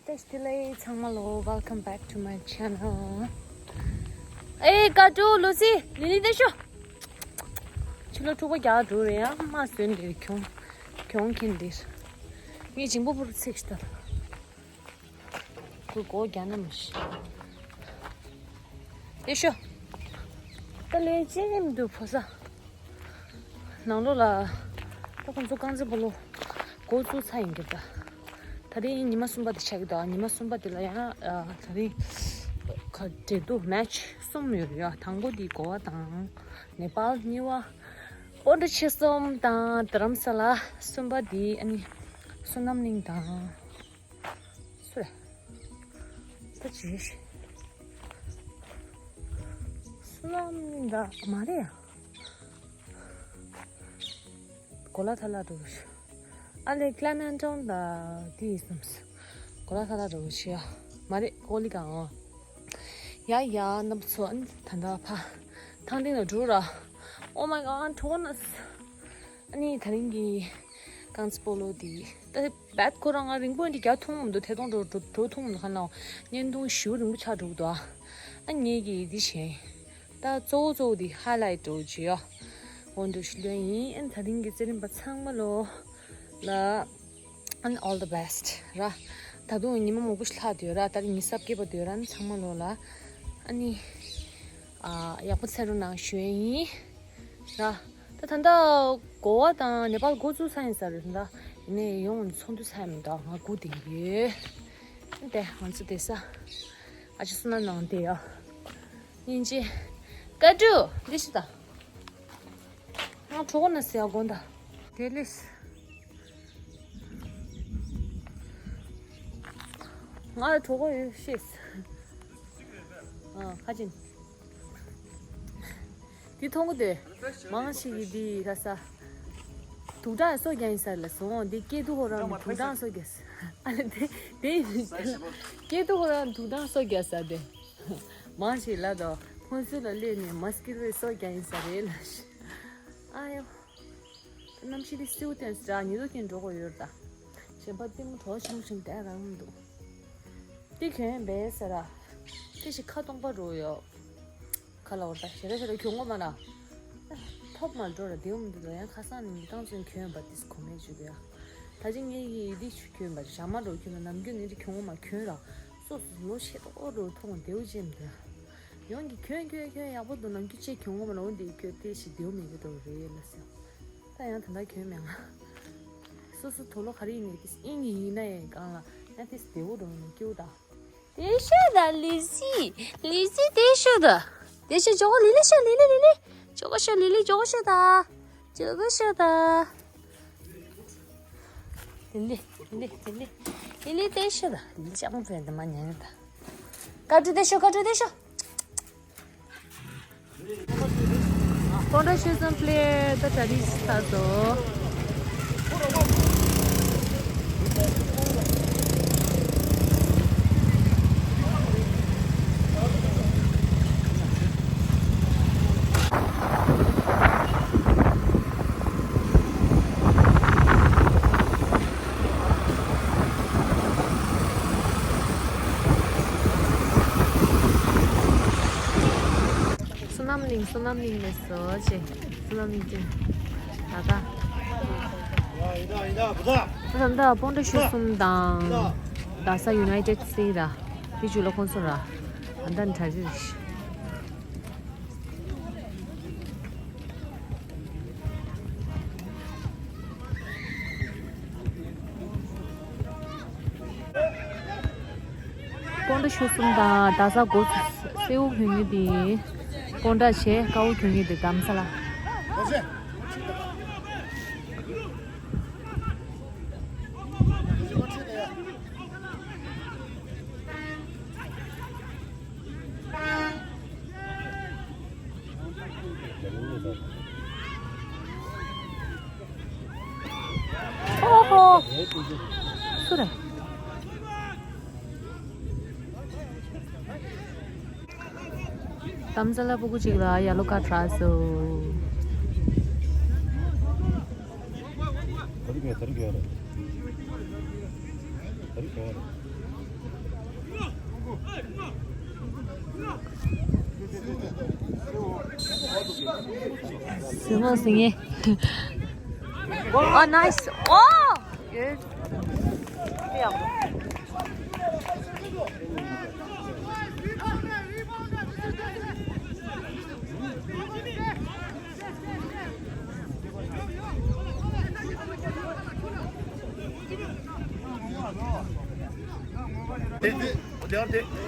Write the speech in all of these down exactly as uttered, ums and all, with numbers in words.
བཀྲ་ཤིས་བདེ་ལེགས་ཚང་མ་ལོ། Welcome back to my channel. ཨེ་ཀ་ཏུ་ལུ་སི་ལི་ལི་དེ་ཤོ། ཕྱི་ལོ་འཁྲུག་པ་རྒྱག་འགྲོ་རེད་ཡ། མ་སོན་འདིར་གྱོང་གྱོང་ཁེན་འདིར། ངས་འཇིང་པོ་པོར་ཚིག་ཤི་ད། ཁོས་སྒོ་རྒྱག་ན་མི་ཤི། དེ་ཤོ། ད་ལས་ཅི་ནས་མི་འདུག་ཕོ་ས། ནང་ལོགས་ལ། ད་ཁོང་ཚོ་རྐང་རྩེད་སྤོ་ལོ་འགོ་བཙུགས་ཚར་ཡིན་གྱི་རེད་ད། ད་རེས་ཉི་མ་གསུམ་པ་དེ་ཆགས་ཀྱི་འདུག་ཉི་མ་གསུམ་པ་དེ་ལ་ཡང་ད་རེས་ག་འབྲེལ་གཏུག་མེ་ཆི་གསུམ་ཡོད་རེད་ཡ། དང་པོ་དེ་གོ་བ་དང་ནེ་པཱལ། གཉིས་པ་པོན་ཌི་ཆེ་སོམ་དང་དྷ་རམ་ས་ལ། གསུམ་པ་དེ་ཨ་ནི་བསོད་ནམས་གླིང་དང་། སུ་རེད། ད་ཅི་ཞིག་བསོད་ནམས་གླིང་ད་མ་རེད་ཡ། གོ་ལ་ཐ་ལ་འགྲོ་གི་ཤག་ཨ་ལེ་ཀླ་ནན་ཏོན་ད་དེ་ཡིན་བསམ་སོང་། གོ་ལ་ཐ་ལ་འགྲོ་གི་ཤག་ཡ། མ་རེད་ཀོ་ལི་གང་འོ། ཡ་ཡ་རྣམ་པ་ཚོ། ཨ་ནི་ད་ལྟ་ཕ་ཐང་སྟེང་ལ་འགྲོ་ར། Oh my god, ཐོག་ན། ཨ་ནི་ད་རིང་གི་རྐང་རྩེད་སྤོ་ལོ་དེ་ད་བད་ཁོ་རང་ང་རིང་པོ་འདི་རྒྱག་ཐུབ་མི་འདུག་ཐད་གཏོང་འགྲོ་འགྲོ་འགྲོ་ཐུབ་མི་འདུག་ཁ་ན་བརྙན་ཐུང་ཞེ་པོ་རིང་པོ་ཆགས་འགྲོ་གི་འདུག་ཨ་ངེད་ཀྱིས་འདི་བྱས། ད་གཙོ་བོ་གཙོ་བོ་འདི་ཧ་ལའི་ཊི་འགྲོ་བྱེད་ཡོ། འོ་འདུག་ཤི་ལོན་ཡིན། ཨ་ནི་ད་རིང་གི་རྩེད་རིམ་པ་ཚང་མ་ལོ་ལ། And all the best ར། ད་དུང་ཉི་མ་མང་པོ་ཞིག་ལྷག་སྡོད་ར། ད་རིང་ཉི་ཤུ་རྩ་བརྒྱད་པ་སྡོད་ར། ཨ་ནི་ཚང་མ་ལོ་ལ་ཨ་ནི་ཨ་ཡག་པོ་འཚོ་རོགས་གནང་ཞུ་ཡས་ཡིན་ར། ད་ད་ལྟ་གོ་བ་དང་ནེ་པཱལ་འགོ་བཙུགས་ཚར་ཡིན་ས་རེད་ད། ཡིན་ནའི་ཡོང་ཚོགས་འདུ་ཚར་མི་འདུག་ང་སྒུག་བསྡད་ཡོད། དེ་ང་ཚོ་བསྡད་ས་ཨ་ཅེ་བསོད་ནམས་གླིང་དེ་ཡ། སྙིང་རྗེ། ཀ་ཏུ་འདི་ཤི་ད། ང་གྲོད་ཁོག་ན་ཟེར་ཡ་དགོངས་དག་དེ་ལས། ང་ལ་གྲོད་ཁོག་ཡོད་ཤེས། ཨ་ཁ་ཅིན། དེ་མཐོང་གི་འདུག་མང་ཞིག་གིས་འདི་ག་ས། དུག་སྦྲང་སོ་རྒྱག་ཡིན་ས་ལ་སོང་། འདི་སྐྱེ་དུག་ཁོ་རང་གི་དུག་སྦྲང་སོ་རྒྱག་ས། ཨ་ལ་དེ་དེ་ཡིན། སྐྱེ་དུག་ཁོ་རང་དུག་སྦྲང་སོ་རྒྱག་ས་དེ། མང་ཞིག་ལ་དོ། ཁོང་ཚོ་ལ་སླེབས་ནས་མ་སྐྱིད་པའི་སོ་རྒྱག་ཡིན་ས་རེད་ལ་ཤི། ཨ་ཡོ། གནམ་གཤིས་དེ་སེའུ་བསྟན་ཟེར་ཉི་གདུགས་ཀྱིས་འགྲོ་དགོས་ཡོད་ད། གཞན་པ་ལྟད་མོ་གྲོགས་ཆེན་པོ་ཆེན་དེ་རང་མི་འདུག་དེ་གྱོན་པས་ཟེར་ར། དེ་ཞིག་ཁ་སྟོང་པ་འགྲོ་ཡོད། ཁ་ལ་འོར་ད་ཞེ་ར་ཞེ་ར་གྱོན་དགོས་མ་ལ། ཐོབ་མ་འགྲོ་ར་དེའུ་མི་འདུག་ད། ཡང་ཁ་སང་ནས་མི་བཏང་ཚོན་གྱོན་པ་དེ་གོ་མེད་བཅུག་ཡ། ད་ཅི་ངས་ཡི་དེ་ཆུ་གྱོན་པ་ཞྭ་མ་འགྲོ་གྱོན་པ་ནམ་རྒྱུན་ནས་དེ་གྱོན་དགོས་མ་གྱོན་ར། སོ་སོ་ལོ་ཆེ་ཏོག་འགྲོ་ཐོང་དེའུ་ཅན་འདུག་ཡ། ཡོང་གི་གྱོན་གྱོན་གྱོན་ཡག་པོ་འདུག་ནམ་རྒྱུན་ཅེས་གྱོན་དགོས་མ་ལ། འོ་འདི་གྱོན་དེ་ཞིག་དེའུ་མི་གི་འགྲོ་རེད་ལ་ཟེར། ད་ཡང་ད་ལྟ་གྱོན་མེད་ང་། སོ་སོ་དུག་ལོག་ག་རེ་ཡིན་ནའི་ཏིས་ཨིན་གྱི་ཡིན་ན་ཡང་གང་ལ་ཡང་ཏིས་བདེ་བོ་འགྲོ་ནས་སྐྱེའུ་ད། དེ་ཤོད་ད་ལི་ཟི། ལི་ཟི་དེ་ཤོད་ད། དེ་ཤོད་ཇོ་གོ་ལི་ལི་ཤོད་ལི་ལི་ལི་ལི། ཇོ་གོ་ཤོད་ལི་ལི་ཇོ་གོ་ཤོད་ད། ཇོ་གོ་ཤོད་ད། ལི་ལི་ལི་ལི་ལི་ལི་དེ་ཤོད་ད། ལི་ལི་ཅང་ཕན་དེ་མ་ཉན་ད། ཀ་ཏུ་དེ་ཤོད་ཀ་ཏུ་དེ་ཤོད། སྤོན་ཊ་ཆོལ་གསུམ་པླེ་ཡར་ད་གྲ་སྒྲིག་ཚར་སོང་། བསོད་ནམས་གླིང་བསོད་ནམས་གླིང་ནས་སོ་ཅེ། བསོད་ནམས་གླིང་ཅན། ད་ད། ད་ད་སྤོན་ཊ་ཆོལ་གསུམ་དང་། རྡ་ས་ཡུ་ནའི་ཊེཌ་སི་ཊི་ར། དེ་ཅུ་ལ་ཁོང་ཚོ་ར། ཨ་ད་གྲ་སྒྲིག་རེད། སྤོན་ཊ་ཆོལ་གསུམ་དང་རྡ་ས་སྒོ་སེའུ་གྱོན་མཁན་དེ་སྤོན་ཊ་བྱས། དཀར་པོ་གྱོན་མཁན་དེ་དྷ་རམ་ས་ལ། ཨོ་ཧོ། སུ་རེད། དྷ་རམ་ས་ལ་སྤུ་གུ་གཅིག་ལ་ཡེ་ལོ་ཀར་ཌི་རག་སོང་། ད་རིག་ཡོད་ད་རིག་ཡོད་རེད། ད་རིག་ཡོད་རེད། སྲིང་མོ་སྲིང་ངེ། Oh, nice. Oh, good.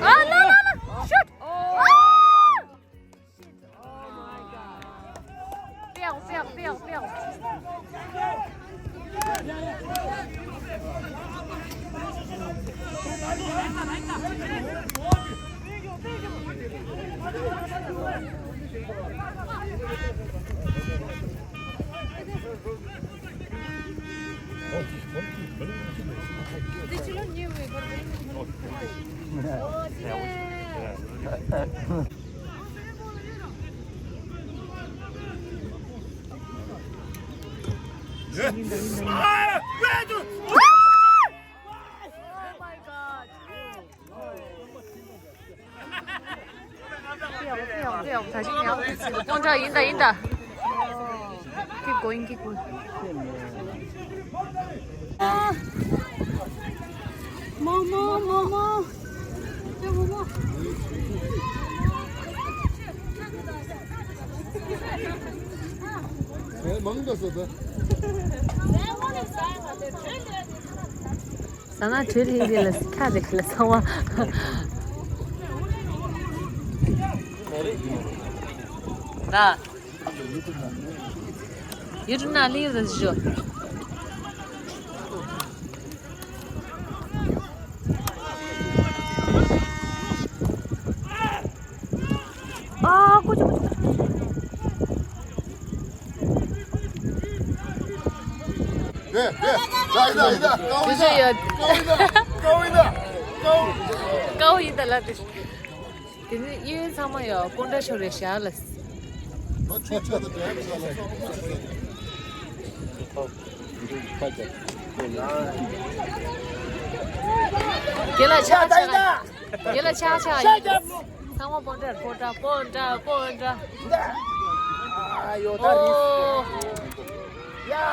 Ah, no, no, no. Shoot. Oh. Shit. Oh my God. Fail, fail, fail, fail. སྤོན་ཊ་ཡིན་ད་ཡིན་ད། Keep going, keep going. མོ་མོ་མོ་མོ། ཨེ་མང་དུ་སོ་ད། ཟ་ན་བྲེལ་ལྷིང་རེད་ལ་ཁ་རེད་ལ་ཚང་མ། ད། ཡུ་ཊུབ་ན་ལིའུ་རེ་ཞུ། ཨ་ཀུ་ཅུ་ཀུ་ཅུ། ཡེ་ཡེ། ད་ཡིན་ད་ཡིན་ད། ཀའོ་ཡིན་ད། ཀའོ་ཡིན་ད། ཀའོ་ཡིན་ད། ཀའོ་ཡིན་ད་ལ་དེ། དེ་ནས་གཡས་གཡོན་ཚང་མ་ཡོད། སྤོན་ཊ་ཤོར་རེད་ཤག་ལ། རྒན་ལགས་ཆ་ཆ་ལ། རྒན་ལགས་ཆ་ཆ་ཡིན། ཚང་མ་སྤོན་ཊ་སྤོན་ཊ་སྤོན་ཊ་སྤོན་ཊ། ཨ་ཡོད་ད་རེད། ཨ་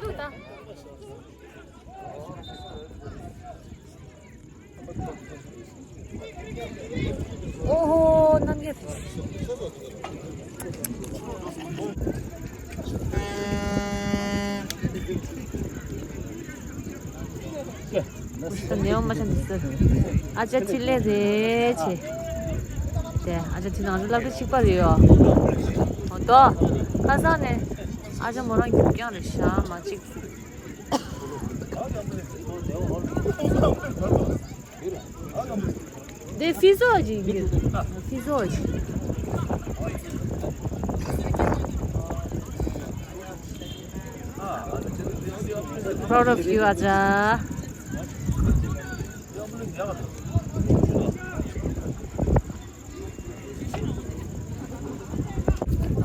ལུས་ད། ཨོ་ཧོ། རྣམ་རྒྱལ། ནེའོ་མ་ཆ་འདི་ཟེར། ཨ་ཅག་ཁྲི་ལས་རེད་ཆེ། དེ་ཨ་ཅག་ཁྲི་ནང་ལ་སློབ་གྲྭ་གཅིག་པ་རེད་ཡོ། ཨོ་ཏོ། ཁ་སང་ནས་ཨ་ཅག་མོ་རང་རྒྱུག་རྐྱང་རེད་ཤག་མ་གཅིག་འདི་ཕི་ཟོ་ཅིག་ཡིན། ཕི་ཟོ་ཅིག Proud of you, ཨ་ཅག་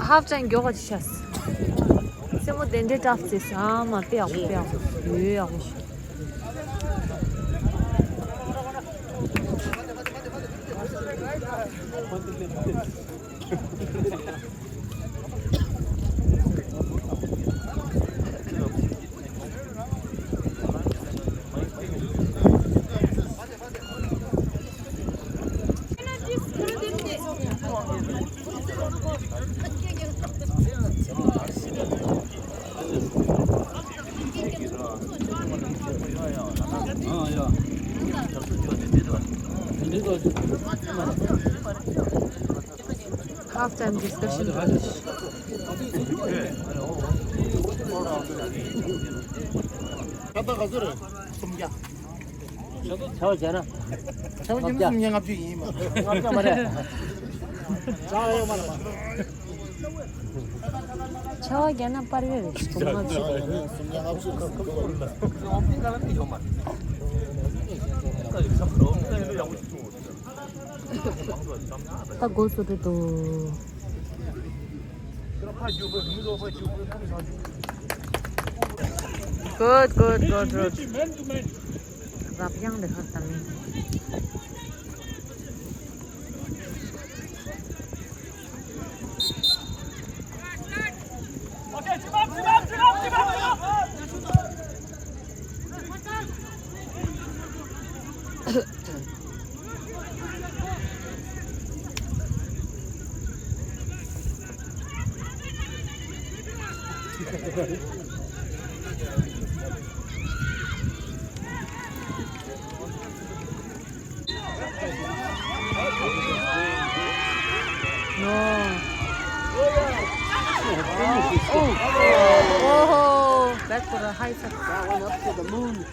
ཧབ་ཅང་མགྱོགས་པ་ཅིག་ཤ། སེན་མོ་དེ་འདྲའི་ཊབ་ཙེ་ས་མ་དཔེ་ཡག་པོ་དཔེ་ཡག་པོ་ཡོད་ཡག་པོ་ཤ། Half time discussion. ཁ་བཏགས་ག་ཚོད་རེད། སུམ་བརྒྱ། ཆ་བ་བྱས་ན། ཆ་བ་བརྒྱ་ན་སུམ་བརྒྱ་ལྔ་བཅུ་ཡིན་མ། ལྔ་བརྒྱ་མ་རེད། ཆ་བ་ཡོད་མ་རེད་པ། ཆ་བ་བརྒྱ་ན་པར་རེད། སུམ་བརྒྱ་ལྔ་བཅུ། སུམ་བརྒྱ་ལྔ་བཅུ། ད་སྒོ་བཟོ་འདྲ་འདུག Good, good, good, good. རབ་དབྱངས་འདི་ཧར་ལྟ་མིན། No. Oh, oh, back to the high side. That one up to the moon.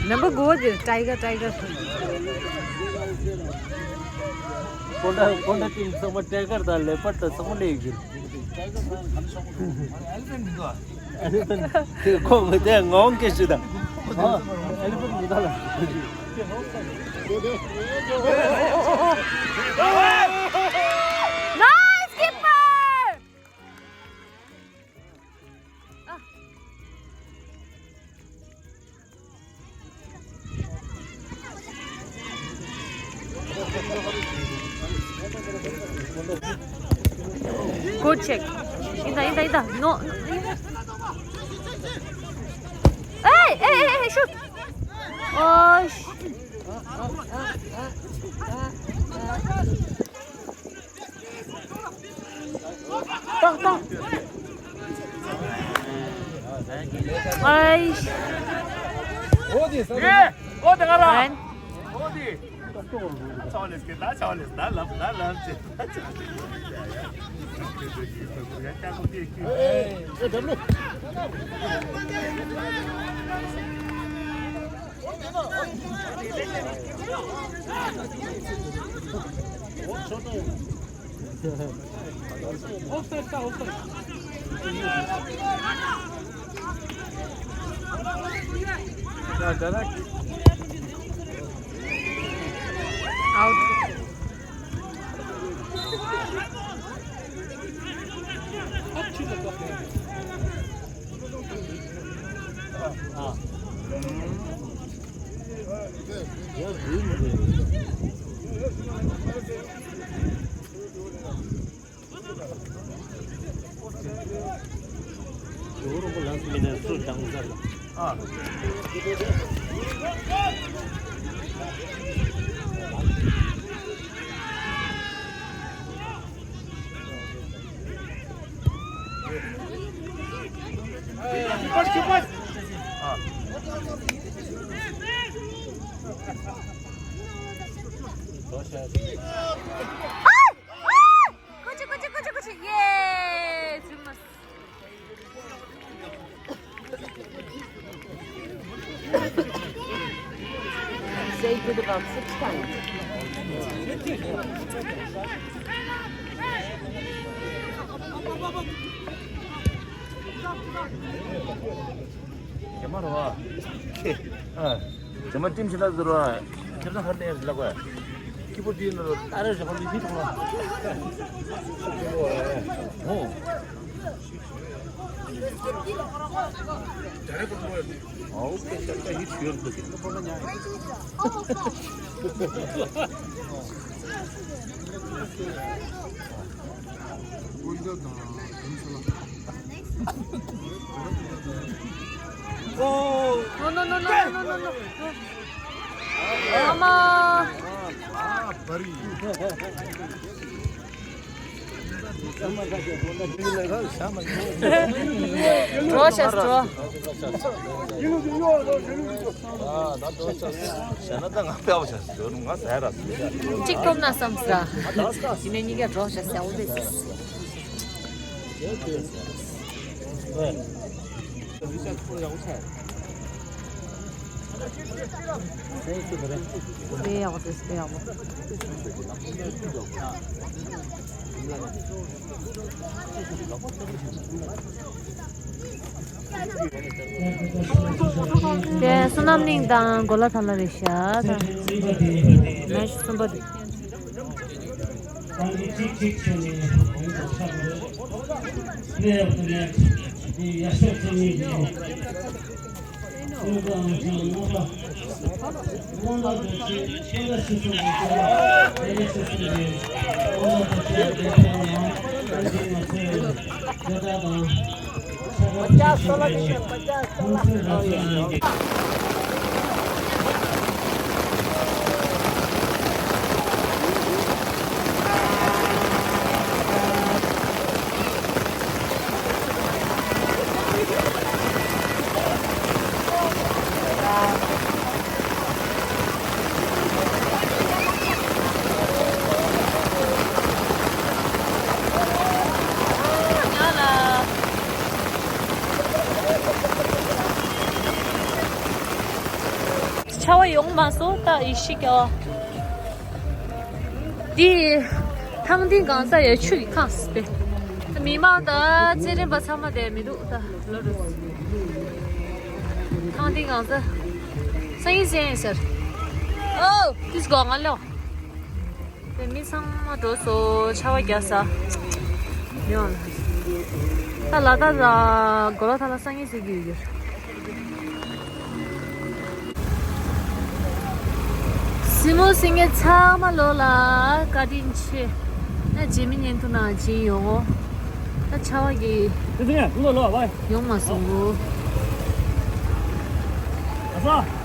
Number go, Tiger, Tiger. Panda, panda team sama Tiger da, Leopard da sama le. Elephant. Elephant. Ko mo de ngong ke sida. Elephant ni da la. Nice keeper. Good check. Inda, inda, inda. No. Hey, hey, hey, hey, shoot. Oh, sh- Stop, stop. Aish. Fine. Out. Yes! Say good about six times. རྒྱ་མ་རོ། ཨ། རྒྱ་མ་ཊིམ་ཞིག་ལ་ཟེར་རོ། ཁྱེད་ཚང་ཧར་ནས་ལ་གོ། ཁྱི་པོ་དེ་ནི་ཏཱ་རེ་ཞིག་ཧར་ནས་ཧིད་ཐོང་ལ། ཨོ། ཨོ་ཁེ་ཤ་ཤ་ཧིད་ཤུལ་འདུག་ཨོ། No, no, no, no, no, no, no, no. Mama. འགྲོ་ཤག་འགྲོ། གཅིག་ཐོབ་ན་བསམ་ས། ཡིན་ནའི་གཉིས་ཀ་འགྲོ་ཤག་ཟེར་བ་རེད། དཔེ་ཡག་པོ་རེད། དཔེ་ཡག་པོ། དེ་བསོད་ནམས་གླིང་དང་གོ་ལ་ཐང་ལ་རེད་ཤག་ད་མེ་ཆི་གསུམ་པ་དེ། ཆར་པ་ཡོང་མ་སོང་། ད་ཡེ་ཤེས་རྒྱལ་བ། འདི། ཐང་སྟེང་གང་ས་ཡ་ཆུ་གི་ཁ་སྟེ། མི་མང་དང་རྩེད་རིམ་པ་ཚང་མ་དེ་མི་འདུག་ད་ལོ་རུ། ཐང་སྟེང་གང་ས། སང་ཉིན་སེང་ཟེར། ཨོ། ཏིས་གོ་ང་ལོ། དེ་མི་ཚང་མ་འགྲོ་སོ། ཆར་པ་རྒྱག་ས། ཡོང་། ད་ལ་དྭགས་ལ་གོ་ལ་ཐ་ལ་སང་ཉིན་ཟེར་གྱི་ཡོད། སི་མོ་སིང་གེ་ཚང་མ་ལོ་ལ་བཀའ་དྲིན་ཆེ། ད་རྗེས་མི་ཉན་ཐུག་ན་ཇི་ཡོང་ངོ་། ད་ཆར་པ་གི་ལོ་ལོ་བ་ཡོང་མ་སོང་ངོ་། ཨ་ས།